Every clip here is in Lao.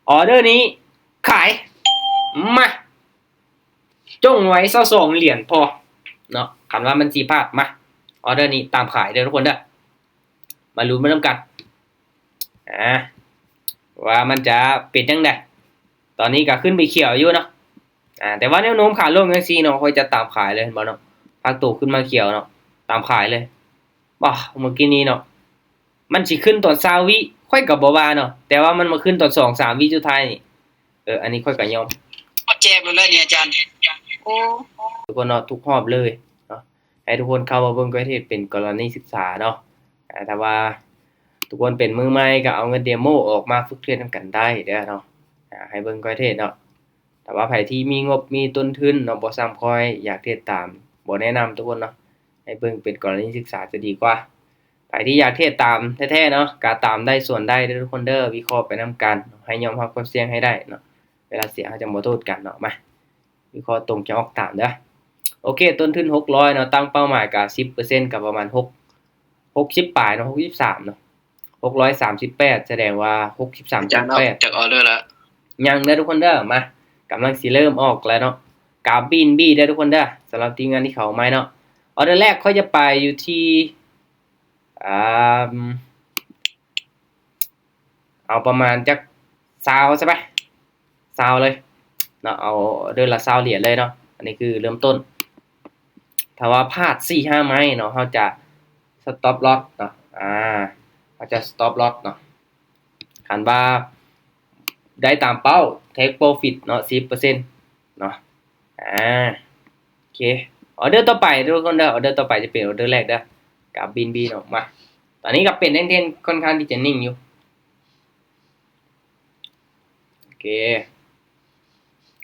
ອອເດີນີ້ຂາຍ ມາ ຈົ່ງໄວ້ຊາວສອງຫຼຽນພໍເນາະ ຄັນວ່າມັນຊິພາດ. ມາ ອອເດີນີ້ຕາມຂາຍເດີທຸກຄົນເດີ. ມາລຸ້ນໄປນຳກັນ ອາ ວ່າມັນຈະເປັນຈັ່ງໃດ. ຕອນນີ້ກໍຂຶ້ນໄປຂຽວຢູ່ເນາະ ອາ ແຕ່ວ່າແນວໂນ້ມຂາລົງຈັ່ງຊີ້ເນາະ ຂ້ອຍຈະຕາມຂາຍເລີຍ ເຫັນບໍ່ເນາະ. ພັກໂຕຂຶ້ນມາຂຽວເນາະ ຕາມຂາຍເລີຍ. ບໍ່ ມື້ກີ້ນີ້ເນາະ ມັນຊິຂຶ້ນຕອນຊາວວິ ຂ້ອຍກໍບໍ່ວ່າເນາະ ແຕ່ວ່າມັນມາຂຶ້ນຕອນສອງສາມວິສຸດທ້າຍນີ້ ເອີ ອັນນີ້ຂ້ອຍກໍຍອມ. ເຈັບແລ້ວນີ້ອາຈານ ໂອ້ ທຸກຄົນເນາະ ທຸກຮອບເລີຍເນາະ ໃຫ້ທຸກຄົນເຂົ້າມາເບິ່ງ ຂ້ອຍເຮັດເປັນກໍລະນີສຶກສາເນາະ. ອາ ຖ້າວ່າທຸກຄົນເປັນມືໃໝ່ ກໍເອົາເງິນເດໂມອອກມາຝຶກເທຣດນຳກັນໄດ້ເດີເນາະ. ອາ ໃຫ້ເບິ່ງຂ້ອຍເທຣດເນາະ. ຖ້າວ່າໃຜທີ່ມີງົບມີຕົ້ນທຶນເນາະ ບໍ່ສ່ຳຂ້ອຍ ຢາກເທຣດຕາມ ບໍ່ແນະນຳທຸກຄົນເນາະ ໃຫ້ເບິ່ງເປັນກໍລະນີສຶກສາຈະດີກວ່າ. ໃຜທີ່ຢາກເທຣດຕາມແທ້ໆເນາະ ກະຕາມໄດ້ສ່ວນໄດ້ເດີທຸກຄົນເດີ ວິເຄາະໄປນຳກັນ ໃຫ້ຍອມຮັບຄວາມສ່ຽງໃຫ້ໄດ້ເນາະ ເວລາສ່ຽງເຮົາຈັ່ງບໍ່ໂທດກັນເນາະ. ມາ ວິເຄາະຕົງຈະອອກຕາມເດີ. ໂອເຄ ຕົ້ນທຶນຫົກຮ້ອຍເນາະ ຕັ້ງເປົ້າໝາຍກະສິບເປີເຊັນ ກະປະມານຫົກ ຫົກສິບປາຍເນາະ ຫົກສິບສາມເນາະ ຫົກຮ້ອຍສາມສິບແປດ ສະແດງວ່າຫົກສິບສາມຈຸດແປດ ຈັກອອເດີລະ ຍັງເດີທຸກຄົນເດີ. ມາ ກຳລັງຊິເລີ່ມອອກແລ້ວເນາະ ກາບບີນບີເດີທຸກຄົນເດີ. ສຳລັບທີມງານທີ່ເຂົ້າໃໝ່ເນາະ ອອເດີແລກຂ້ອຍຈະໄປຢູ່ທີ່ ອາ ເອົາປະມານຈັກຊາວຊະໄປ ຊາວເລີຍເນາະ ເອົາເດີລະຊາວຫຼຽນເລີຍເນາະ. ອັນນີ້ຄືເລີ່ມຕົ້ນ ຖ້າວ່າພາດສີ່ຫ້າໄມ້ເນາະ ເຮົາຈະສະຕັອບລັອດເນາະ ອາ ເຮົາຈະສະຕັອບລັອດເນາະ. ຄັນວ່າໄດ້ຕາມເປົ້າ ເທກໂປຣຟິດເນາະ ສິບເປີເຊັນເນາະ. ອາ ໂອເຄ ອອເດີຕໍ່ໄປທຸກຄົນເດີ ອອເດີຕໍ່ໄປຈະເປັນອອເດີແລກເດີ ກາບບີນບີເນາະ. ມາ ຕອນນີ້ກໍເປັນແທ່ງເທນ ຂ້ອນຂ້າງທີ່ຈະນິ່ງຢູ່. ໂອເຄ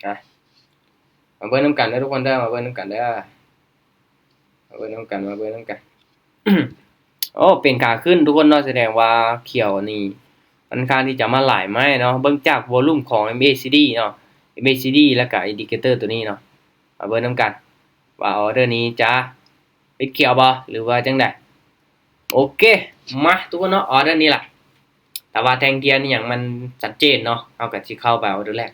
ອະ ມາເບິ່ງນຳກັນເດີທຸກຄົນເດີ ມາເບິ່ງນຳກັນເດີ ມາເບິ່ງນຳກັນ ມາເບິ່ງນຳກັນ. ໂອ້ ເປັນຂາຂຶ້ນທຸກຄົນເນາະ ສະແດງວ່າຂຽວນີ້ຂ້ອນຂ້າງທີ່ຈະມາຫຼາຍໄມ້ເນາະ. ເບິ່ງຈາກໂວລຸມຂອງ ເອັມ ເອ ຊີ ດີ ເນາະ ເອັມ ເອ ຊີ ດີ ແລ້ວກະອິນດິເຄເຕີຕົວນີ້ເນາະ ມາເບິ່ງນຳກັນວ່າອອເດີນີ້ຈະ ປິດຂຽວບໍ່ ຫຼືວ່າຈັ່ງໃດ? ໂອເຄ ມາທຸກຄົນເນາະ ອອເດີນີ້ລະ ແຕ່ວ່າແທ່ງທຽນອີ່ຫຍັງມັນຊັດເຈນເນາະ ເຮົາກໍຊິເຂົ້າໄປອອເດີແລກ.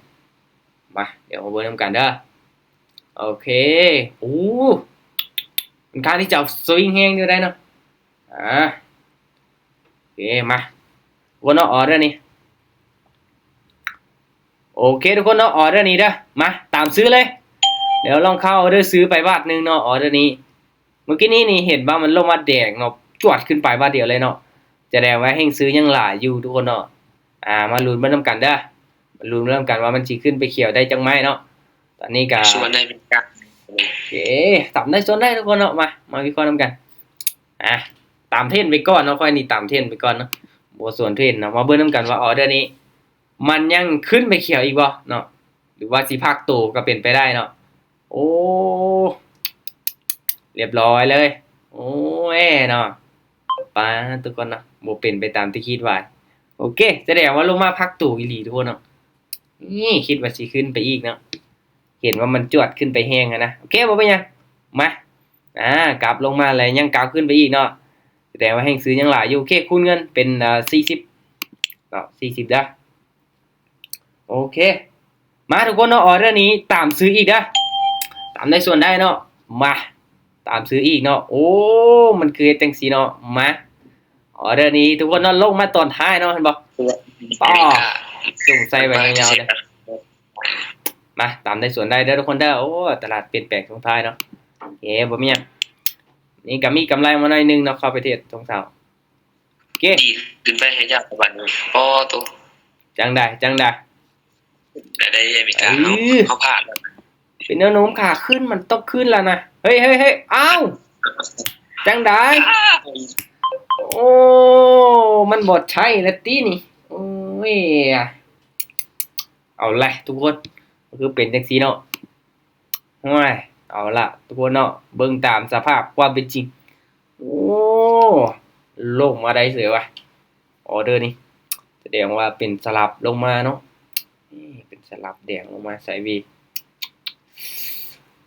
ມາ ດຽວມາເບິ່ງນຳກັນເດີ. ໂອເຄ ໂອ້ ຂ້ອນຂ້າງທີ່ຈະສະວິງແຮງຢູ່ໄດ໋ເນາະ. ອາ ໂອເຄ ມາ ທຸກຄົນເນາະ ອອເດີນີ້ ໂອເຄທຸກຄົນເນາະ ອອເດີນີ້ເດີ ມາ ຕາມຊື້ເລີຍ. ດຽວລອງເຂົ້າອອເດີຊື້ໄປບາດໜຶ່ງເນາະ ອອເດີນີ້. ມື້ກີ້ນີ້ນີ້ເຫັນວ່າມັນລົງມາແດງເນາະ ຈວດຂຶ້ນໄປບາດດຽວເລີຍເນາະ ສະແດງວ່າແຮງຊື້ຍັງຫຼາຍຢູ່ທຸກຄົນເນາະ. ອາ ມາລຸ້ນເບິ່ງນຳກັນເດີ ມາລຸ້ນເບິ່ງນຳກັນວ່າມັນຊິຂຶ້ນໄປຂຽວໄດ້ຈັກໄມ້ເນາະ. ຕອນນີ້ກະ ສ່ວນໄດ້ເປັນການ ໂອເຄ ຕາມໄດ້ສ່ວນໄດ້ທຸກຄົນເນາະ. ມາ ມາວິເຄາະນຳກັນ. ອາ ຕາມເທຣນໄປກ່ອນເນາະ ຂ້ອຍນີ້ຕາມເທຣນໄປກ່ອນເນາະ ບໍ່ສວນເທຣນເນາະ. ມາເບິ່ງນຳກັນວ່າອອເດີນີ້ ມັນຍັງຂຶ້ນໄປຂຽວອີກບໍ່ເນາະ ຫຼືວ່າຊິພັກໂຕກໍເປັນໄປໄດ້ເນາະ. ໂອ້ ລຽບຮ້ອຍເລີຍ ໂອ້ຍເນາະ. ປາດ ທຸກຄົນເນາະ ບໍ່ເປັນໄປຕາມທີ່ຄິດຫວາຍ. ໂອເຄ ສະແດງວ່າລົງມາພັກໂຕອີ່ຫຼີທຸກຄົນເນາະ. ນີ້ຄິດວ່າຊິຂຶ້ນໄປອີກເນາະ ເຫັນວ່າມັນຈວດຂຶ້ນໄປແຮງຫັ້ນນະ. ໂອເຄ ບໍ່ເປັນຫຍັງ ມາ ອາ ກັບລົງມາແລ້ວຍັງກັບຂຶ້ນໄປອີກເນາະ ສະແດງວ່າແຮງຊື້ຍັງຫຼາຍຢູ່. ໂອເຄ ຄູນເງິນເປັນ ເອີ ສີ່ສິບເນາະ ສີ່ສິບເດີ. ໂອເຄ ມາທຸກຄົນເນາະ ອອເດີນີ້ຕາມຊື້ອີກເດີ ຕາມໄດ້ສ່ວນໄດ້ເນາະ. ມາ ຕາມຊື້ອີກເນາະ. ໂອ້ ມັນຄືເຮັດຈັ່ງຊີ້ເນາະ. ມາ ອອເດີນີ້ທຸກຄົນເນາະ ລົງມາຕອນທ້າຍເນາະ ເຫັນບໍ່? ປ້າ ຈົ່ງໃສ່ໄວ້ຍາວໆເດີ. ມາ ຕາມໄດ້ສ່ວນໄດ້ເດີທຸກຄົນເດີ. ໂອ້ ຕະຫຼາດປ່ຽນແປງຊ່ວງທ້າຍເນາະ. ເອີ ບໍ່ມີຫຍັງ ນີ້ກໍມີກຳໄລມາໜ້ອຍໜຶ່ງເນາະ ເຂົ້າໄປເທຣດຊ່ວງເຊົ້າ. ໂອເຄ ດີຂຶ້ນໄປໃຫ້ຍາກກວ່າບັດນີ້ ປໍໂຕ ຈັ່ງໃດ ຈັ່ງໃດ? ໄດ້ ໄດ້ອາເມລິກາ ເອີ ເຮົາ ເຮົາພາດແລ້ວ. ເປັນແນວໂນ້ມຂາຂຶ້ນ ມັນຕ້ອງຂຶ້ນແລ້ວນະ. ເຮີ້ຍ ເຮີ້ຍ ເຮີ້ຍ ອ້າວ ຈັ່ງໃດ? ໂອ້ ມັນບໍ່ໃຊ່ແລ້ວຕິນີ້. ໂອ້ຍ ເອົາແຫຼະທຸກຄົນ ຄືເປັນຈັ່ງຊີ້ເນາະ. ໂອ້ຍ ເອົາລະທຸກຄົນເນາະ ເບິ່ງຕາມສະພາບຄວາມເປັນຈິງ. ໂອ້ ລົງມາໄດ້ເສີຍວ່າ ອອເດີນີ້ ສະແດງວ່າເປັນສະຫຼັບລົງມາເນາະ. ເປັນສະຫຼັບແດງລົງມາໄຊເວ.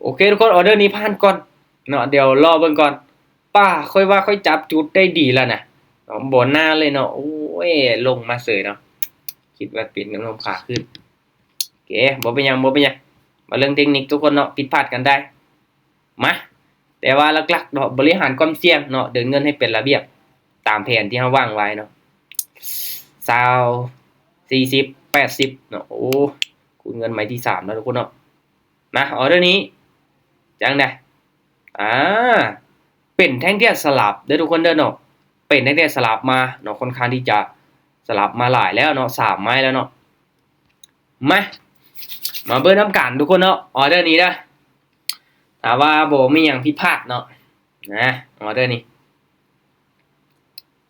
ໂອເຄທຸກຄົນ ອອເດີນີ້ຜ່ານກ່ອນເນາະ ດຽວລໍເບິ່ງກ່ອນ. ປ້າ ຂ້ອຍວ່າຂ້ອຍຈັບຈຸດໄດ້ດີແລ້ວນະ ບໍ່ໜ້າເລີຍເນາະ. ໂອ້ຍ ລົງມາເສີຍເນາະ. ຄິດວ່າເປັນແນວໂນ້ມຂາຂຶ້ນ. ໂອເຄ ບໍ່ເປັນຫຍັງ ບໍ່ເປັນຫຍັງ. ມາເລື່ອງເທັກນິກທຸກຄົນເນາະ ຜິດພາດກັນໄດ້. ມາ ແຕ່ວ່າຫຼັກໆເນາະ ບໍລິຫານຄວາມສ່ຽງເນາະ ເດີນເງິນໃຫ້ເປັນລະບຽບ ຕາມແຜນທີ່ເຮົາວາງໄວ້ເນາະ ຊາວ ສີ່ສິບ ແປດສິບເນາະ. ໂອ້ ຄູນເງິນໄມ້ທີສາມເນາະທຸກຄົນເນາະ. ມາ ອອເດີນີ້ ຈັ່ງໃດ? ອ່າ ເປັນແທ່ງທຽນສະຫຼັບເດີທຸກຄົນເດີເນາະ ເປັນແທ່ງທຽນສະຫຼັບມາເນາະ ຄ່ອນຂ້າງທີ່ຈະສະຫຼັບມາຫຼາຍແລ້ວເນາະ ສາມໄມ້ແລ້ວເນາະ. ມາ ມາເບິ່ງນຳກັນທຸກຄົນເນາະ ອອເດີນີ້ເດີ ຖ້າວ່າບໍ່ມີຫຍັງຜິດພາດເນາະ ນະ ອອເດີນີ້.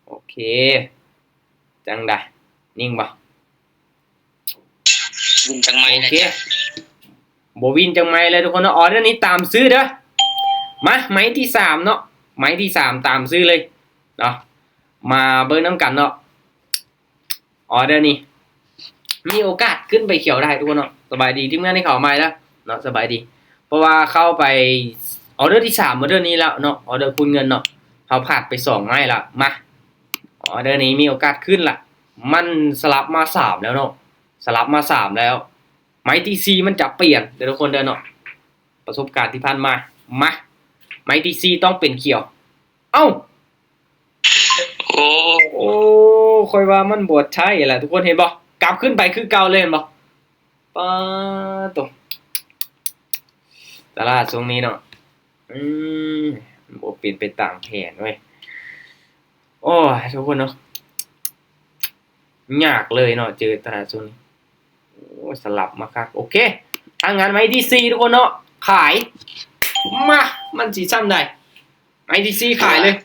ໂອເຄ ຈັ່ງໃດ? ນິ່ງບໍ່? ວິນຈັກໄມ້ ໂອເຄ ບໍ່ວິນຈັກໄມ້ເລີຍທຸກຄົນເນາະ. ອອເດີນີ້ຕາມຊື່ເດີ. ມາ ໄມ້ທີສາມເນາະ ໄມ້ທີສາມຕາມຊື່ເລີຍເນາະ. ມາເບິ່ງນຳກັນເນາະ ອອເດີນີ້ມີໂອກາດຂຶ້ນໄປຂຽວໄດ້ທຸກຄົນເນາະ. ສະບາຍດີທີມງານທີ່ເຂົ້າມາແລ້ວເນາະ ສະບາຍດີ. ເພາະວ່າເຂົ້າໄປອອເດີທີສາມ ອອເດີນີ້ແລ້ວເນາະ ອອເດີຄູນເງິນເນາະ ເຮົາພາດໄປສອງໄມ້ລະ. ມາ ອອເດີນີ້ມີໂອກາດຂຶ້ນລະ ມັນສະຫຼັບມາສາມແລ້ວເນາະ ສະຫຼັບມາສາມແລ້ວ. ໄມ້ທີສີ່ມັນຈະປ່ຽນເດີທຸກຄົນເດີເນາະ ປະສົບການທີ່ຜ່ານມາ. ມາ ໄມ້ທີສີ່ຕ້ອງເປັນຂຽວ. ເອົ້າ ໂອ້ ໂອ້ ຂ້ອຍວ່າມັນບໍ່ໃຊ່ລະທຸກຄົນ ເຫັນບໍ່? ກັບຂຶ້ນໄປຄືເກົ່າເລີຍ ເຫັນບໍ່? ປາໂຕ ຕະຫຼາດຊ່ວງນີ້ເນາະ ອືມ ບໍ່ເປັນໄປຕາມແຜນເວີຍ. ໂອ້ຍ ທຸກຄົນເນາະ ຍາກເລີຍເນາະ ເຈີຕະຫຼາດຊ່ວງນີ້. ໂອ້ ສະຫຼັບມາຄັກ. ໂອເຄ ທາງງານໄມ້ທີສີ່ທຸກຄົນເນາະ ຂາຍ. ມາ ມັນຊິຊ່ຳໃດ? ໄມ້ທີສີ່ຂາຍເລີຍ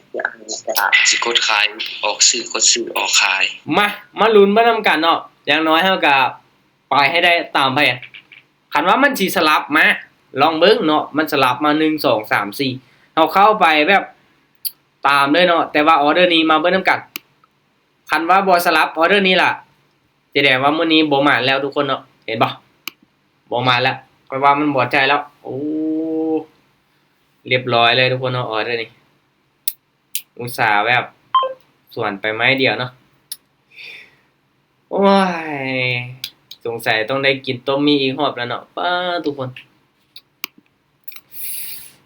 ຊິກົດຂາຍ ອອກຊື້ ກົດຊື້ ອອກຂາຍ. ມາ ມາລຸ້ນເບິ່ງນຳກັນເນາະ ຢ່າງໜ້ອຍເຮົາກະໄປໃຫ້ໄດ້ຕາມແຜນ. ຄັນວ່າມັນຊິສະຫຼັບມາ ລອງເບິ່ງເນາະ ມັນສະຫຼັບມາ ໜຶ່ງ ສອງ ສາມ ສີ່ ເຮົາເຂົ້າໄປແບບຕາມເລີຍເນາະ ແຕ່ວ່າອອເດີນີ້ມາເບິ່ງນຳກັນ. ຄັນວ່າບໍ່ສະຫຼັບອອເດີນີ້ລະ ສະແດງວ່າມື້ນີ້ບໍ່ໝານແລ້ວທຸກຄົນເນາະ ເຫັນບໍ່? ບໍ່ໝານແລ້ວ ຂ້ອຍວ່າມັນບໍ່ໃຈແລ້ວ. ໂອ້ ລຽບຮ້ອຍເລີຍທຸກຄົນເນາະ ອອເດີນີ້ ອຸດສ່າແບບສວນໄປໄມ້ດຽວເນາະ. ໂອ້ຍ ສົງໄສຕ້ອງໄດ້ກິນຕົ້ມໝີ່ອີກຮອບແລ້ວເນາະ ປ້າ ທຸກຄົນ.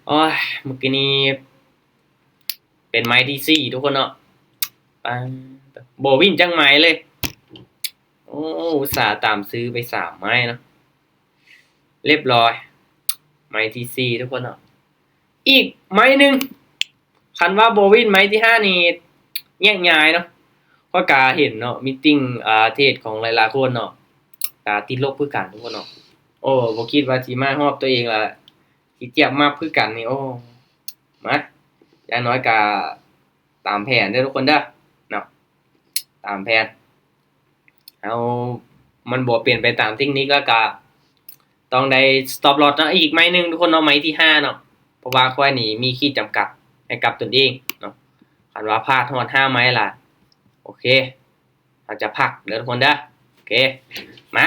ໂອ້ຍ ມື້ກີ້ນີ້ ເປັນໄມ້ທີສີ່ທຸກຄົນເນາະ ປາ ບໍ່ວິນຈັກໄມ້ເລີຍ. ໂອ້ ອຸດສ່າຕາມຊື້ໄປສາມໄມ້ເນາະ ລຽບຮ້ອຍ ໄມ້ທີສີ່ທຸກຄົນເນາະ. ອີກໄມ້ໜຶ່ງ ຄັນວ່າບໍ່ວິນໄມ້ທີຫ້ານີ້ແຍກຍ້າຍເນາະ. ຂ້ອຍກະເຫັນເນາະ ມີຕິ່ງ ອ່າ ເທຣດຂອງຫຼາຍໆຄົນເນາະ ກະຕິດລົບຄືກັນທຸກຄົນເນາະ. ໂອ້ ບໍ່ຄິດວ່າຊິມາຮອບຕົວເອງລະ ຊິຈຽບມັບຄືກັນນີ້. ໂອ້ ມາ ຢ່າງໜ້ອຍກະ ຕາມແຜນເດີທຸກຄົນເດີເນາະ ຕາມແຜນ. ເຮົາ ມັນບໍ່ເປັນໄປຕາມເທັກນິກ ແລ້ວກະຕ້ອງໄດ້ stop loss ເນາະ. ອີກໄມ້ໜຶ່ງທຸກຄົນເນາະ ໄມ້ທີຫ້າເນາະ ເພາະວ່າຂ້ອຍນີ້ມີຂີດຈຳກັດໃຫ້ກັບຕົນເອງເນາະ. ຄັນວ່າພາດຮອດຫ້າໄມ້ລະ ໂອເຄ ເຮົາຈະພັກເດີທຸກຄົນເດີ. ໂອເຄ ມາ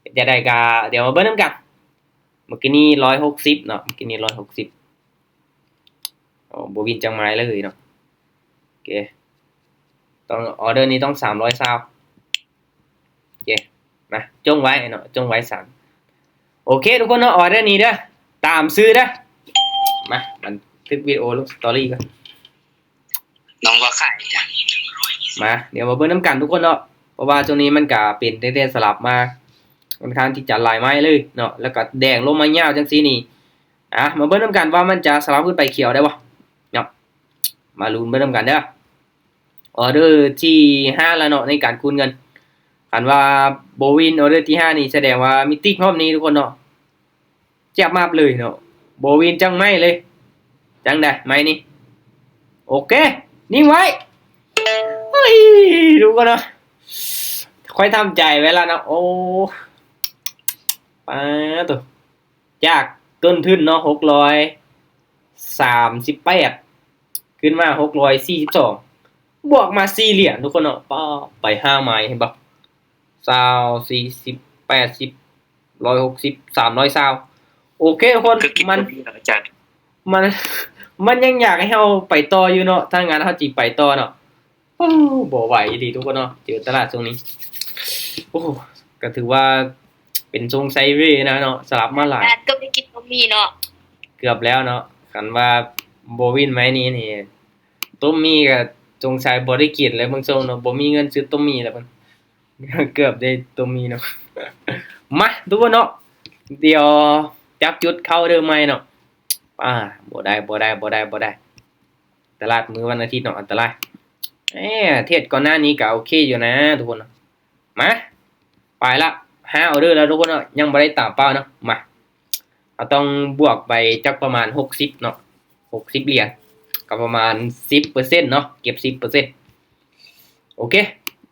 ເຮັດຈັ່ງໃດກະ ດຽວມາເບິ່ງນຳກັນ. ມື້ກີ້ນີ້ຮ້ອຍຫົກສິບເນາະ ມື້ກີ້ນີ້ຮ້ອຍຫົກສິບ. ໂອ້ ບໍ່ວິນຈັກໄມ້ເລີຍເນາະ. ໂອເຄ ຕ້ອງ ອອເດີນີ້ຕ້ອງສາມຮ້ອຍຊາວ. ໂອເຄ ມາ ຈົ່ງໄວ້ເນາະ ຈົ່ງໄວ້ສາມ. ໂອເຄທຸກຄົນເນາະ ອອເດີນີ້ເດີ ຕາມຊື່ເດີ. ມາ ບັນທຶກວິດີໂອລົງສະຕໍຣີກ່ອນ. ນ້ອງວ່າຂາຍຈ້ະ. ມາ ດຽວມາເບິ່ງນຳກັນທຸກຄົນເນາະ ເພາະວ່າຊ່ວງນີ້ມັນກະເປັນແຕ່ສະຫຼັບມາ ຂ້ອນຂ້າງທີ່ຈະຫຼາຍໄມ້ເລີຍເນາະ ແລ້ວກະແດງລົງມາຍາວຈັ່ງຊີ້ນີ້. ອ່າ ມາເບິ່ງນຳກັນວ່າມັນຈະສະຫຼັບຂຶ້ນໄປຂຽວໄດ້ບໍ່ເນາະ. ມາລຸ້ນເບິ່ງນຳກັນເດີ ອອເດີທີຫ້າລະເນາະ ໃນການຄູນເງິນ. ຄັນວ່າບໍ່ວິນອອເດີທີຫ້ານີ້ ສະແດງວ່າມີຕິກຮອບນີ້ທຸກຄົນເນາະ. ຈຽບມາບເລີຍເນາະ ບໍ່ວິນຈັກໄມ້ເລີຍ. ຈັ່ງໃດໄມ້ນີ້? ໂອເຄ ນິ່ງໄວ້. ເຮີ້ຍ ທຸກຄົນເນາະ ຂ້ອຍທຳໃຈໄວ້ລະເນາະ. ໂອ້ ປາໂຕ ຈາກຕົ້ນທຶນເນາະ ຫົກຮ້ອຍສາມສິບແປດ ຂຶ້ນມາຫົກຮ້ອຍສີ່ສິບສອງ ບວກມາສີ່ຫຼຽນທຸກຄົນເນາະ. ປ້າ ໄປຫ້າໄມ້ ເຫັນບໍ່? ຊາວ ສີ່ສິບ ແປດສິບ ຮ້ອຍຫົກສິບ ສາມຮ້ອຍຊາວ. ໂອເຄທຸກຄົນ ມັນ ມັນ ມັນຍັງຢາກໃຫ້ເຮົາໄປຕໍ່ຢູ່ເນາະ ຖ້າງານເຮົາຊິໄປຕໍ່ເນາະ. ໂອ້ ບໍ່ໄຫວອີ່ຫຼີທຸກຄົນເນາະ ເຈີຕະຫຼາດຊ່ວງນີ້. ໂອ້ ກໍຖືວ່າເປັນຊົງໄຊເວນະເນາະ ສະຫຼັບມາຫຼາຍ. ອ່າ ຕົວໄປກິນບໍ່ມີເນາະ. ເກືອບແລ້ວເນາະ ຄັນວ່າບໍ່ວິນໄມ້ນີ້ນີ້ ຕົ້ມໝີ່ກໍສົງໄສບໍ່ໄດ້ກິນແລ້ວເບິ່ງຊົງເນາະ ບໍ່ມີເງິນຊື້ຕົ້ມໝີ່ແລ້ວເພິ່ນ. ເກືອບໄດ້ຕົ້ມໝີ່ເນາະ. ມາ ທຸກຄົນເນາະ ດຽວຈັບຈຸດເຂົ້າເດີໃໝ່ເນາະ. ອ່າ ບໍ່ໄດ້ ບໍ່ໄດ້ ບໍ່ໄດ້ ບໍ່ໄດ້. ຕະຫຼາດມື້ວັນອາທິດເນາະ ອັນຕະລາຍ. ເອີ ເທດກ່ອນໜ້ານີ້ກໍໂອເຄຢູ່ນະທຸກຄົນເນາະ. ມາ ໄປລະ ຫ້າອອເດີແລ້ວທຸກຄົນເນາະ ຍັງບໍ່ໄດ້ຕາມເປົ້າເນາະ. ມາ ເຮົາຕ້ອງບວກໄປຈັກປະມານຫົກສິບເນາະ ຫົກສິບຫຼຽນ ກໍປະມານສິບເປີເຊັນເນາະ ເກັບສິບເປີເຊັນ. ໂອເຄ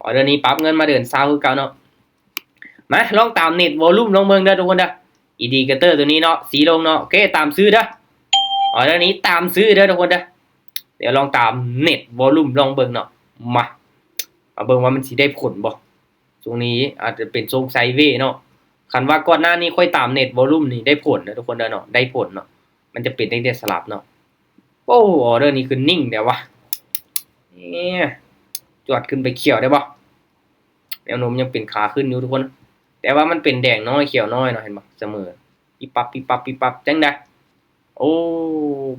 ອອເດີນີ້ປັບເງິນມາເດີນຊາວຄືເກົ່າເນາະ. ມາ ລອງຕາມເນັດວໍລຸ່ມລອງເບິ່ງເດີທຸກຄົນເດີ. ອິນດິເຄເຕີຕົວນີ້ເນາະ ສີລົງເນາະ. ໂອເຄ ຕາມຊື້ເດີ ອອເດີນີ້ຕາມຊື້ເດີທຸກຄົນເດີ. ດຽວລອງຕາມເນັດວໍລຸ່ມລອງເບິ່ງເນາະ. ມາ ມາເບິ່ງວ່າມັນຊິໄດ້ຜົນບໍ່. ຊ່ວງນີ້ອາດຈະເປັນຊົງໄຊເວເນາະ. ຄັນວ່າກ່ອນໜ້ານີ້ຂ້ອຍຕາມເນັດວໍລຸ່ມນີ້ໄດ້ຜົນເດີທຸກຄົນເດີເນາະ ໄດ້ຜົນເນາະ. ມັນຈະເປັນແຕ່ສະຫຼັບເນາະ. ໂອ້ ອອເດີນີ້ຄືນິ່ງແທ້ວະ. ເອີ ຈວດຂຶ້ນໄປຂຽວໄດ້ບໍ່? ແນວໂນ້ມຍັງເປັນຂາຂຶ້ນຢູ່ທຸກຄົນ ແຕ່ວ່າມັນເປັນແດງນ້ອຍຂຽວນ້ອຍເນາະ ເຫັນບໍ່? ສະເໝີ ປິບປັບ ປິບປັບ ປິບປັບ ຈັ່ງໃດ? ໂອ້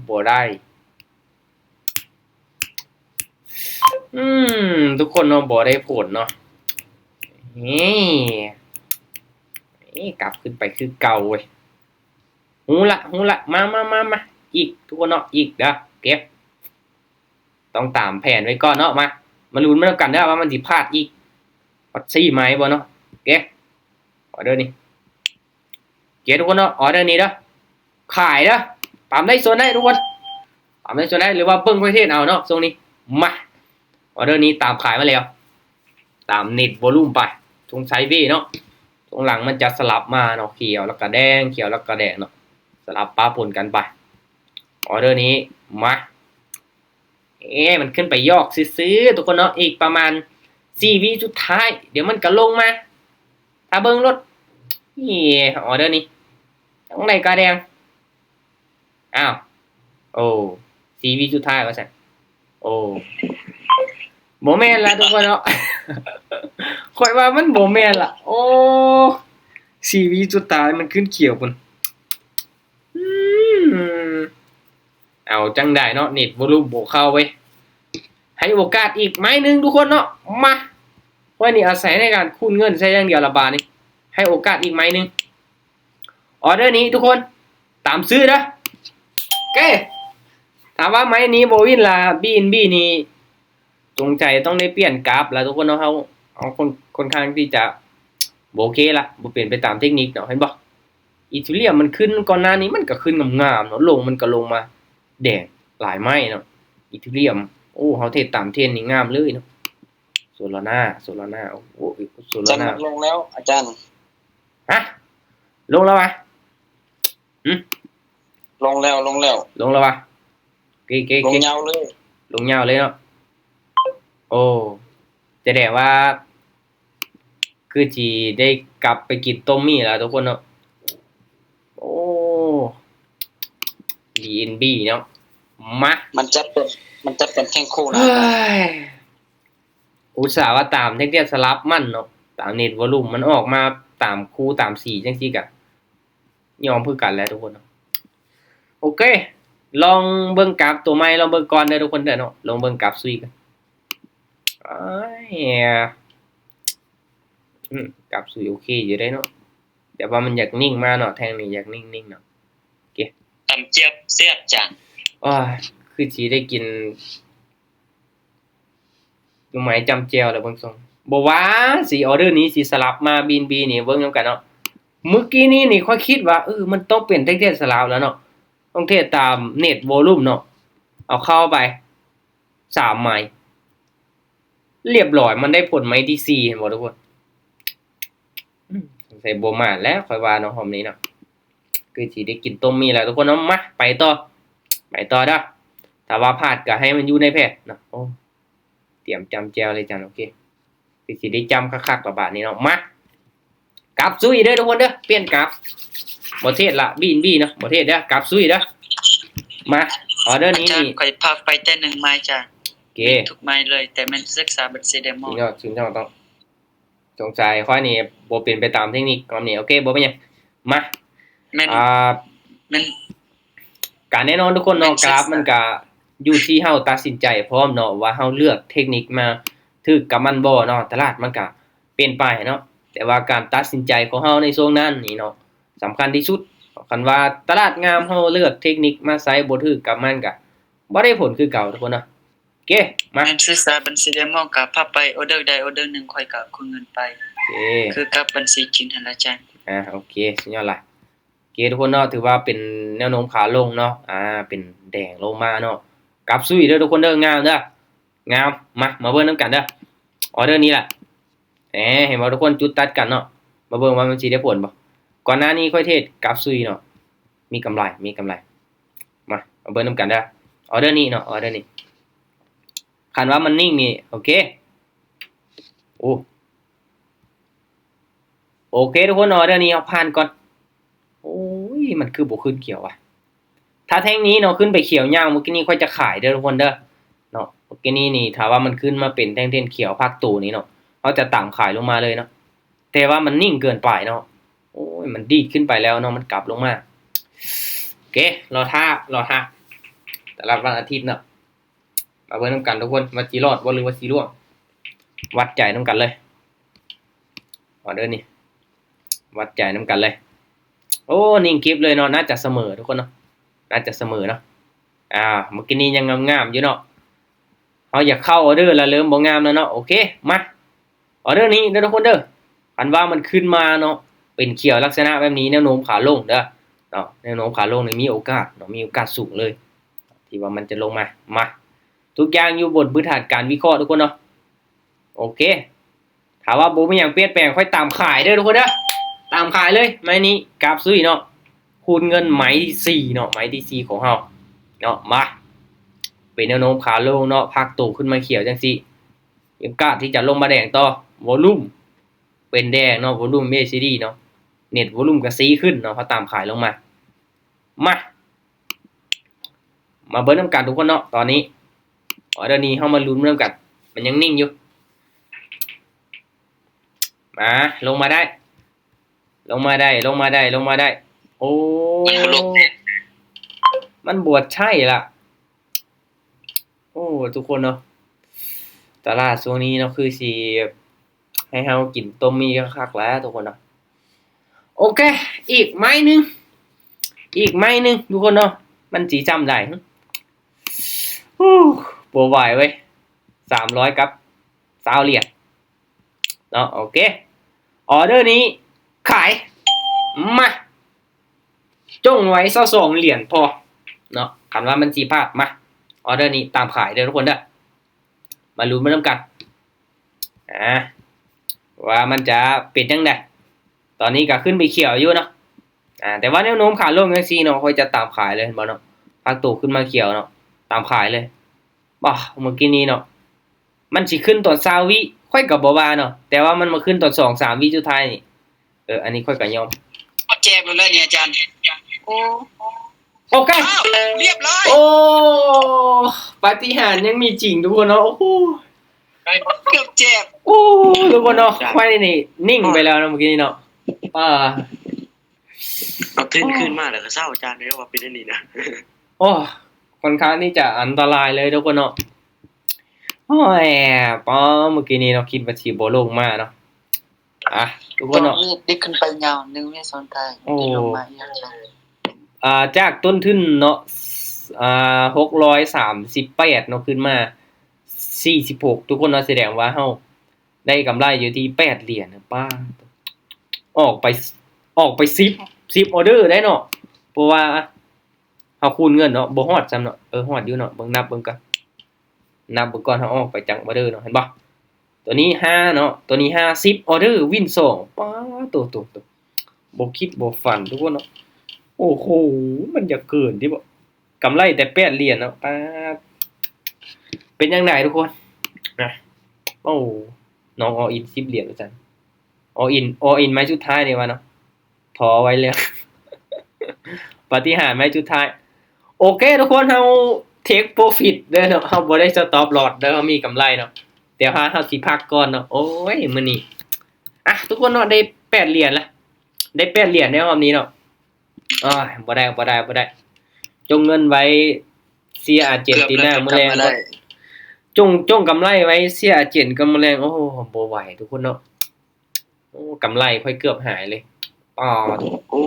ບໍ່ໄດ້. ອືມ ທຸກຄົນເນາະ ບໍ່ໄດ້ຜົນເນາະ. ເອີ ເອີ ກັບຂຶ້ນໄປຄືເກົ່າເວີຍ. ຮູ້ລະ ຮູ້ລະ ມາ ມາ ມາ ມາ ອີກ ທຸກຄົນເນາະ ອີກເດີ. ເກັບ ຕ້ອງຕາມແຜນໄວ້ກ່ອນເນາະ. ມາ ມາລຸ້ນນຳກັນເດີວ່າມັນຊິພາດອີກຮອດສີ່ໄມ້ບໍ່ເນາະ. ເກັບ ອອເດີນີ້ ເກັບ ທຸກຄົນເນາະ ອອເດີນີ້ເດີ. ຂາຍເດີ ຕາມໄດ້ສ່ວນໄດ້ທຸກຄົນ ຕາມໄດ້ສ່ວນໄດ້ ຫຼືວ່າເບິ່ງປະເທດເອົາເນາະຊ່ວງນີ້. ມາ ອອເດີນີ້ຕາມຂາຍມາແລ້ວ ຕາມເນັດວໍລຸ່ມໄປ. ຊົງໄຊເວເນາະ ຊ່ວງຫຼັງມັນຈະສະຫຼັບມາເນາະ ຂຽວແລ້ວກໍແດງ ຂຽວແລ້ວກໍແດງເນາະ ສະຫຼັບປະປົນກັນໄປ. ອອເດີນີ້ ມາ ເອ ມັນຂຶ້ນໄປຢອກຊື່ໆ ທຸກຄົນເນາະ. ອີກປະມານສີ່ວິສຸດທ້າຍ ດຽວມັນກໍລົງມາ ຖ້າເບິ່ງໂລດ. ເອ ອອເດີນີ້ ຈັ່ງໃດກໍແດງ. ອ້າວ ໂອ້ ສີ່ວິສຸດທ້າຍວ່າຊັ້ນ. ໂອ້ ບໍ່ແມ່ນລະທຸກຄົນເນາະ ຂ້ອຍວ່າມັນບໍ່ແມ່ນລະ. ໂອ້ ສີ່ວິສຸດທ້າຍມັນຂຶ້ນຂຽວພຸ້ນ. ອືມ ເອົາຈັ່ງໃດເນາະ ເນັດວໍລຸ່ມບໍ່ເຂົ້າເວີຍ. ໃຫ້ໂອກາດອີກໄມ້ໜຶ່ງທຸກຄົນເນາະ. ມາ ຂ້ອຍນີ້ອາໄສໃນການຄູນເງິນໃສ່ຢ່າງດຽວລະບາດນີ້. ໃຫ້ໂອກາດອີກໄມ້ໜຶ່ງ. ອອເດີນີ້ທຸກຄົນ ຕາມຊື້ເດີ. ໂອເຄ ຖ້າວ່າໄມ້ນີ້ບໍ່ວິນລະ ບີເອັນບີ ນີ້ ສົງໄສຕ້ອງໄດ້ປ່ຽນກາບລະທຸກຄົນເນາະ. ເຮົາ ເຮົາຄ່ອນ ຄ່ອນຂ້າງທີ່ຈະບໍ່ໂອເຄລະ ບໍ່ເປັນໄປຕາມເຕັກນິກເນາະ. ເຫັນບໍ່ ອີເທີຣຽມມັນຂຶ້ນ ກ່ອນໜ້ານີ້ມັນກໍຂຶ້ນງາມໆເນາະ ລົງມັນກໍລົງມາແດງຫຼາຍໄມ້ເນາະ ອີເທີຣຽມ. ໂອ້ ເຮົາເທດຕາມເທຣນນີ້ງາມເລີຍເນາະ. ໂຊລານາ ໂຊລານາ ໂອ້ ໂຊລານາ ລານາ ມັນລົງແລ້ວອາຈານ. ຮະ ລົງແລ້ວຫວາ? ຫື ລົງແລ້ວ ລົງແລ້ວ ລົງແລ້ວຫວາ? ເກ ເກ ເກ ລົງຍາວເລີຍ ລົງຍາວເລີຍເນາະ. ໂອ້ ສະແດງວ່າຄືຊິໄດ້ກັບໄປກິນຕົ້ມໝີ່ລະທຸກຄົນເນາະ. ໂອ້ ບີເອັນບີ ເນາະ. ມາ ມັນຈະເປັນ ມັນຈະເປັນແທ່ງຄູ່ນະ. ອຸດສ່າວ່າຕາມແທ່ງທຽນສະຫຼັບມັນເນາະ ຕາມເນັດວໍລຸ່ມ ມັນອອກມາຕາມຄູ່ຕາມສີຈັ່ງຊີ້ກະຍອມຄືກັນແຫຼະທຸກຄົນເນາະ. ໂອເຄ ລອງເບິ່ງກາບຕົວໃໝ່ ລອງເບິ່ງກ່ອນເດີທຸກຄົນເດີເນາະ. ລອງເບິ່ງກາບຊຸຍກ່ອນ. ອາຍ ອືມ ກາບຊຸຍໂອເຄຢູ່ເດ້ເນາະ ແຕ່ວ່າມັນຢາກນິ່ງມາເນາະ ແທ່ງນີ້ຢາກນິ່ງໆເນາະ. ໂອເຄ ຕຳແຈ່ວແຊບຈັງ. ໂອ້ຍ ຄືຊິໄດ້ກິນ ໜໍ່ໄມ້ຈ້ຳແຈ່ວແລ້ວເບິ່ງຊົງ. ບໍ່ວ່າຊິອອເດີນີ້ຊິສະຫຼັບມາບີເອັນບີນີ້ ເບິ່ງນຳກັນເນາະ. ມື້ກີ້ນີ້ນີ້ຂ້ອຍຄິດວ່າ ເອີ ມັນຕ້ອງເປັນແທ່ງທຽນສະຫຼັບແລ້ວເນາະ ຕ້ອງເທດຕາມເນັດວໍລຸ່ມເນາະ. ເອົາເຂົ້າໄປສາມໄມ້ ລຽບຮ້ອຍ ມັນໄດ້ຜົນໄມ້ທີສີ່ ເຫັນບໍ່ທຸກຄົນ? ອືມ ສົງໄສບໍ່ໝານແລ້ວຂ້ອຍວ່າເນາະ ຮອບນີ້ເນາະ. ຄືຊິໄດ້ກິນຕົ້ມໝີ່ແລ້ວທຸກຄົນເນາະ. ມາ ໄປຕໍ່ ໄປຕໍ່ເດີ. ຖ້າວ່າພາດກໍໃຫ້ມັນຢູ່ໃນແຜນເນາະ. ໂອ້ ຕຽມຈ້ຳແຈ່ວເລີຍຈັນ. ໂອເຄ ຄືຊິໄດ້ຈ້ຳຄັກໆລະບາດນີ້ເນາະ. ມາ ກັບຊຸຍເດີທຸກຄົນເດີ ປ່ຽນກັບ. ບໍ່ເທດລະ ບີເອັນບີເນາະ ບໍ່ເທດເດີ ກັບຊຸຍເດີ. ມາ ອອເດີນີ້ ອາຈານ ຂ້ອຍພາກໄປແຕ່ໜຶ່ງໄມ້ຈ້າ. ໂອເຄ ທຸກໄມ້ເລີຍ ແຕ່ແມ່ນສຶກສາບັນຊີເດໂມ. ສຸດຍອດ ສຸດຍອດ ຕ້ອງ ສົງໄສຂ້ອຍນີ້ບໍ່ເປັນໄປຕາມເທັກນິກ ລອບນີ້. ໂອເຄ ບໍ່ເປັນຫຍັງ. ມາ ແມ່ນ ອ່າ ແມ່ນ ກະແນ່ນອນທຸກຄົນເນາະ ແມ່ນ ກຣາຟມັນກະຢູ່ທີ່ເຮົາຕັດສິນໃຈພ້ອມເນາະ ວ່າເຮົາເລືອກເທັກນິກມາຖືກກັບມັນບໍ່ເນາະ. ຕະຫຼາດມັນກະປ່ຽນໄປເນາະ ແຕ່ວ່າການຕັດສິນໃຈຂອງເຮົາໃນຊ່ວງນັ້ນນີ້ເນາະ ສຳຄັນທີ່ສຸດ. ຄັນວ່າຕະຫຼາດງາມ ເຮົາເລືອກເທັກນິກມາໃຊ້ບໍ່ຖືກກັບມັນ ກະບໍ່ໄດ້ຜົນຄືເກົ່າທຸກຄົນເນາະ. ໂອເຄ ມາ ແມ່ນ ຊື່ສາ ບັນຊີແດງ ໝໍກະພັບໄປ ອໍເດີໃດອໍເດີໜຶ່ງ ຂ້ອຍກະຄືນເງິນໄປ ໂອເຄ ຄືກັບບັນຊີຈີນຫັ້ນລະ ອາຈານ. ອ່າ ໂອເຄ ສຸດຍອດຫຼາຍ. ໂອເຄ ທຸກຄົນເນາະ ຖືວ່າເປັນແນວໂນ້ມຂາລົງເນາະ ອ່າ ເປັນແດງລົງມາເນາະ. ກັບຊຸຍເດີທຸກຄົນເດີ ງາມເດີ ງາມ. ມາ ມາເບິ່ງນຳກັນເດີ ອໍເດີນີ້ລະ. ແໜ ເຫັນບໍ່ທຸກຄົນ ຈຸດຕັດກັນເນາະ. ມາເບິ່ງວ່າມັນຊິໄດ້ຜົນບໍ່. ກ່ອນໜ້ານີ້ຂ້ອຍເທຣດກັບຊຸຍເນາະ ມີກຳໄລ ມີກຳໄລ. ມາ ມາເບິ່ງນຳກັນເດີ ອໍເດີນີ້ເນາະ ອໍເດີນີ້. ຄັນວ່າມັນນິ່ງນີ້ ໂອເຄ ໂອ້ ໂອເຄທຸກຄົນ ອໍເດີນີ້ເຮົາຜ່ານກ່ອນ. ໂອ້ຍ ມັນຄືບໍ່ຂຶ້ນຂຽວວະ. ຖ້າແທ່ງນີ້ເນາະ ຂຶ້ນໄປຂຽວຍາວ ມື້ກີ້ນີ້ຂ້ອຍຈະຂາຍເດີທຸກຄົນເດີເນາະ. ມື້ກີ້ນີ້ນີ້ ຖ້າວ່າມັນຂຶ້ນມາເປັນແທ່ງຂຽວພັກໂຕນີ້ເນາະ ເຮົາຈະຕາມຂາຍລົງມາເລີຍເນາະ. ແຕ່ວ່າມັນນິ່ງເກີນໄປເນາະ. ໂອ້ຍ ມັນດີດຂຶ້ນໄປແລ້ວເນາະ ມັນກັບລົງມາ. ໂອເຄ ລໍຖ້າ ລໍຖ້າ ຕະຫຼາດວັນອາທິດເນາະ. ມາເບິ່ງນຳກັນທຸກຄົນ ວ່າຊິລອດບໍ່ ຫຼືວ່າຊິລ່ວງ. ວັດໃຈນຳກັນເລີຍ ອໍເດີນີ້ ວັດໃຈນຳກັນເລີຍ. ໂອ້ ນິ່ງກິບເລີຍເນາະ ໜ້າຈະສະເໝີທຸກຄົນເນາະ ໜ້າຈະສະເໝີເນາະ. ອ່າ ມື້ກີ້ນີ້ຍັງງາມໆຢູ່ເນາະ ເຮົາຢາກເຂົ້າອໍເດີລະເລີ່ມບໍ່ງາມແລ້ວເນາະ. ໂອເຄ ມາ ອໍເດີນີ້ເດີທຸກຄົນເດີ ຄັນວ່າມັນຂຶ້ນມາເນາະ ເປັນຂຽວລັກສະນະແບບນີ້ ແນວໂນ້ມຂາລົງເດີເນາະ ແນວໂນ້ມຂາລົງນີ້ມີໂອກາດເນາະ ມີໂອກາດສູງເລີຍທີ່ວ່າມັນຈະລົງມາ. ມາ ທຸກຢ່າງຢູ່ບົນພື້ນຖານການວິເຄາະທຸກຄົນເນາະ. ໂອເຄ ຖ້າວ່າບໍ່ມີຫຍັງປ່ຽນແປງ ຂ້ອຍຕາມຂາຍເດີທຸກຄົນເດີ ຕາມຂາຍເລີຍ. ໄມ້ນີ້ກາບຊຸຍເນາະ ຄູນເງິນໄມ້ທີສີ່ເນາະ ໄມ້ທີສີ່ຂອງເຮົາເນາະ. ມາ ເປັນແນວໂນ້ມຂາລົງເນາະ ພັກໂຕຂຶ້ນມາຂຽວຈັ່ງຊີ້ ມີໂອກາດທີ່ຈະລົງມາແດງຕໍ່. ວອລຸ່ມເປັນແດງເນາະ ວອລຸ່ມເອຊີດີເນາະ ເນັດວອລຸ່ມກະຊີຂຶ້ນເນາະ ເຮົາຕາມຂາຍລົງມາ. ມາ ມາເບິ່ງນຳກັນທຸກຄົນເນາະ ຕອນນີ້ອໍເດີນີ້ເຮົາມາລຸ້ນນຳກັນ ມັນຍັງນິ່ງຢູ່. ມາ ລົງມາໄດ້ ລົງມາໄດ້ ລົງມາໄດ້ ລົງມາໄດ້. ໂອ້ ມັນບໍ່ລົງ ມັນບໍ່ໃຊ້ລະ. ໂອ້ ທຸກຄົນເນາະ ຕະຫຼາດຊ່ວງນີ້ເນາະ ຄືຊິໃຫ້ເຮົາກິນຕົ້ມໝີ່ຄັກໆແຫຼະທຸກຄົນເນາະ. ໂອເຄ ອີກໄມ້ໜຶ່ງ ອີກໄມ້ໜຶ່ງທຸກຄົນເນາະ ມັນຊິຊ່ຳໃດ? ໂອ້ ບໍ່ໄຫວເວີຍ ສາມຮ້ອຍກັບຊາວຫຼຽນເນາະ. ໂອເຄ ອໍເດີນີ້ຂາຍ ມາ ຈົ່ງໄວ້ຊາວສອງຫຼຽນພໍເນາະ ຄັນວ່າມັນຊິພາດ. ມາ ອໍເດີນີ້ຕາມຂາຍເດີທຸກຄົນເດີ ມາລຸ້ນໄປນຳກັນ ອ່າ ວ່າມັນຈະເປັນຈັ່ງໃດ. ຕອນນີ້ກະຂຶ້ນໄປຂຽວຢູ່ເນາະ ອ່າ ແຕ່ວ່າແນວໂນ້ມຂາລົງຈັ່ງຊີ້ເນາະ ຂ້ອຍຈະຕາມຂາຍເລີຍ ເຫັນບໍ່ເນາະ ພັກໂຕຂຶ້ນມາຂຽວເນາະ ຕາມຂາຍເລີຍ. ບໍ່ ມື້ກີ້ນີ້ເນາະ ມັນຊິຂຶ້ນຕອນຊາວວິ ຂ້ອຍກໍບໍ່ວ່າເນາະ ແຕ່ວ່າມັນມາຂຶ້ນຕອນສອງສາມວິສຸດທ້າຍນີ້ ເອີ ອັນນີ້ຂ້ອຍກໍຍອມ ເກືອບແຈກແລ້ວນີ້ອາຈານ. ໂອ້ ໂອເຄ ອ້າວ ລຽບຮ້ອຍ. ໂອ້ ປາຕິຫານຍັງມີຈິງທຸກຄົນເນາະ. ໂອ້ໂຫ ເກືອບແຈກ. ໂອ້ ທຸກຄົນເນາະ ຂ້ອຍນີ້ນິ່ງໄປແລ້ວເນາະ ມື້ກີ້ນີ້ເນາະ ອ່າ ເອົາທຶນຄືນມາແລ້ວກໍເຊົາ ອາຈານເອີຍ ວ່າເປັນອັນນີ້ນະ. ໂອ້ ຄ່ອນຂ້າງທີ່ຈະອັນຕະລາຍເລີຍທຸກຄົນເນາະ. ໂອ້ຍ ປ້າ ມື້ກີ້ນີ້ເນາະ ຄິດວ່າຊິບໍ່ລົງມາເນາະ. ອ່ະ ທຸກຄົນເນາະ ຕອນນີ້ຕິດຂຶ້ນໄປຍາວ ໜຶ່ງວິນສອງໄທ ໂອ້ ລົງມາອີກ. ອ່າ ຈາກຕົ້ນທຶນເນາະ ອ່າ ຫົກຮ້ອຍສາມສິບແປດເນາະ ຂຶ້ນມາສີ່ສິບຫົກ ທຸກຄົນເນາະ ສະແດງວ່າເຮົາ ໄດ້ກຳໄລຢູ່ທີ່ແປດຫຼຽນ. ປ້າ ອອກໄປ ອອກໄປສິບ ສິບອໍເດີໄດ້ເນາະ ເພາະວ່າເຮົາຄູນເງິນເນາະ ບໍ່ຮອດຊ້ຳເນາະ. ເອີ ຮອດຢູ່ເນາະ ເບິ່ງນັບເບິ່ງກ່ອນ ນັບເບິ່ງກ່ອນ ເຮົາອອກໄປຈັກອໍເດີເນາະ ເຫັນບໍ່? ຕົວນີ້ຫ້າເນາະ ຕົວນີ້ຫ້າ ສິບອໍເດີ ວິນສອງ. ປ້າ ໂຕ ໂຕ ໂຕ ບໍ່ຄິດບໍ່ຝັນທຸກຄົນເນາະ. ໂອ້ໂຫ ມັນຢາກເກີນຕິບໍ່? ກຳໄລແຕ່ແປດຫຼຽນເນາະ ປ້າດ ເປັນຈັ່ງໃດທຸກຄົນນະ? ໂອ້ ນ້ອງອໍອິນສິບຫຼຽນວ່າຊັ້ນ ອໍອິນ ອໍອິນໄມ້ສຸດທ້າຍນີ້ວ່າເນາະ ທໍໄວ້ແລ້ວ ປາຕິຫານໄມ້ສຸດທ້າຍ. ໂອເຄທຸກຄົນ ເຮົາເທັກໂປຣຟິດເດີເນາະ ເຮົາບໍ່ໄດ້ສະຕັອບລອສເດີ ເຮົາມີກຳໄລເນາະ ແຕ່ວ່າເຮົາຊິພັກກ່ອນເນາະ. ໂອ້ຍ ມື້ນີ້ ອ່ະ ທຸກຄົນເນາະ ໄດ້ແປດຫຼຽນລະ ໄດ້ແປດຫຼຽນໃນຮອບນີ້ເນາະ. ໂອ້ຍ ບໍ່ໄດ້ ບໍ່ໄດ້ ບໍ່ໄດ້ ຈົ່ງເງິນໄວ້ເຊຍອາເຈນຕິນາມື້ແລງ ຈົ່ງ ຈົ່ງກຳໄລໄວ້ເຊຍອາເຈນກັບມື້ແລງ. ໂອ້ ບໍ່ໄຫວທຸກຄົນເນາະ. ໂອ້ ກຳໄລຂ້ອຍເກືອບຫາຍເລີຍ. ອໍ ໂອ້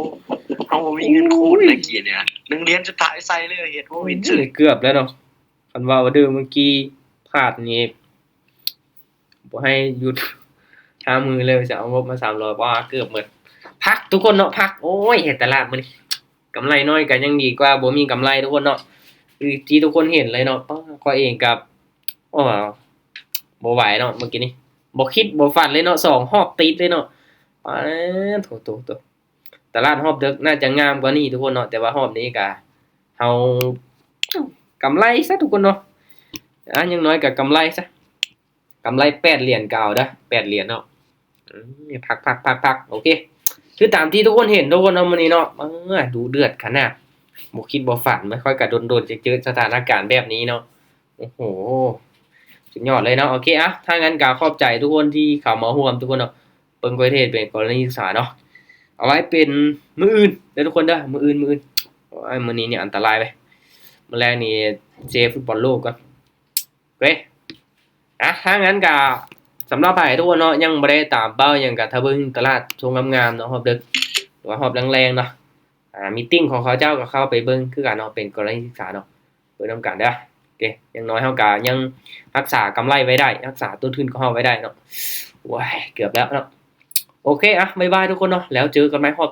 ເຮົາບໍ່ມີເງິນຄູນເດ້ກີ້ນີ້ ໜຶ່ງຫຼຽນສຸດທ້າຍໃສ່ເລີຍ ເຮັດບໍ່ເປັນຊື່. ເກືອບແລ້ວເນາະ. ຄັນວ່າອອເດີມື້ກີ້ພາດນີ້ ບໍ່ໃຫ້ຢຸດຫ້າມື້ເລີຍ ຈະເອົາງົບມາສາມຮ້ອຍ. ວ້າ ເກືອບໝົດ. ພັກທຸກຄົນເນາະ ພັກ. ໂອ້ຍ ເຮັດຕະຫຼາດມື້ນີ້ ກຳໄລໜ້ອຍກໍຍັງດີກວ່າບໍ່ມີກຳໄລທຸກຄົນເນາະ. ຄືທີ່ທຸກຄົນເຫັນເລີຍເນາະ ຂ້ອຍເອງກໍ ໂອ້ ບໍ່ໄຫວເນາະ ມື້ກີ້ນີ້ ບໍ່ຄິດບໍ່ຝັນເລີຍເນາະ ສອງຮອບຕິດເລີຍເນາະ. ປາດໂທ້ໆໆ ຕະຫຼາດຮອບເດິກໜ້າຈະງາມກວ່ານີ້ທຸກຄົນເນາະ ແຕ່ວ່າຮອບນີ້ກະເຮົາກຳໄລຊະທຸກຄົນເນາະ. ອ່າ ຢ່າງໜ້ອຍກະກຳໄລຊະ ກຳໄລແປດຫຼຽນກໍເອົາເດີ້ ແປດຫຼຽນເນາະ. ອືມ ພັກໆໆໆ ໂອເຄ ຄືຕາມທີ່ທຸກຄົນເຫັນທຸກຄົນເນາະ ມື້ນີ້ເນາະ. ເອີ ດຸເດືອດຂະໜາດ ບໍ່ຄິດບໍ່ຝັນ ຂ້ອຍກະດົນໆຈະເຈີສະຖານະການແບບນີ້ເນາະ. ໂອ້ໂຫ ສຸດຍອດເລີຍເນາະ. ໂອເຄ ອ່ະ ຖ້າຊັ້ນກໍຂອບໃຈທຸກຄົນທີ່ເຂົ້າມາຮ່ວມທຸກຄົນເນາະ. ເບິ່ງຂ້ອຍເຮັດເປັນກໍລະນີສຶກສາເນາະ ເອົາໄວ້ເປັນມື້ອື່ນເດີ້ທຸກຄົນເດີ້ ມື້ອື່ນ ມື້ອື່ນ. ໂອ້ຍ ມື້ນີ້ນີ້ອັນຕະລາຍເວີຍ ມື້ແລງນີ້ເຊຟຸດບອນໂລກກ່ອນ. ໂອເຄ ອ່ະ ຖ້າຊັ້ນກະ ສຳລັບໃຜທຸກຄົນເນາະ ຍັງບໍ່ໄດ້ຕາມເປົ້າຫຍັງ ກະຖ້າເບິ່ງຕະຫຼາດຊ່ວງງາມໆເນາະ ຮອບເດິກ ຫຼືວ່າຮອບແລງໆເນາະ ອ່າ ມີຕິ້ງຂອງເຂົາເຈົ້າກໍເຂົ້າໄປເບິ່ງຄືກັນເນາະ ເປັນກໍລະນີສຶກສາເນາະ ເບິ່ງນຳກັນເດີ້. ໂອເຄ ຢ່າງໜ້ອຍເຮົາກະຍັງຮັກສາກຳໄລໄວ້ໄດ້ ຮັກສາຕົ້ນທຶນຂອງເຮົາໄວ້ໄດ້ເນາະ. ໂອ້ຍ ເກືອບແລ້ວເນາະ. ໂອເຄ ອ່ະ ບາຍບາຍທຸກຄົນເນາະ ແລ້ວເຈີກັນໃໝ່ຮອບຕໍ່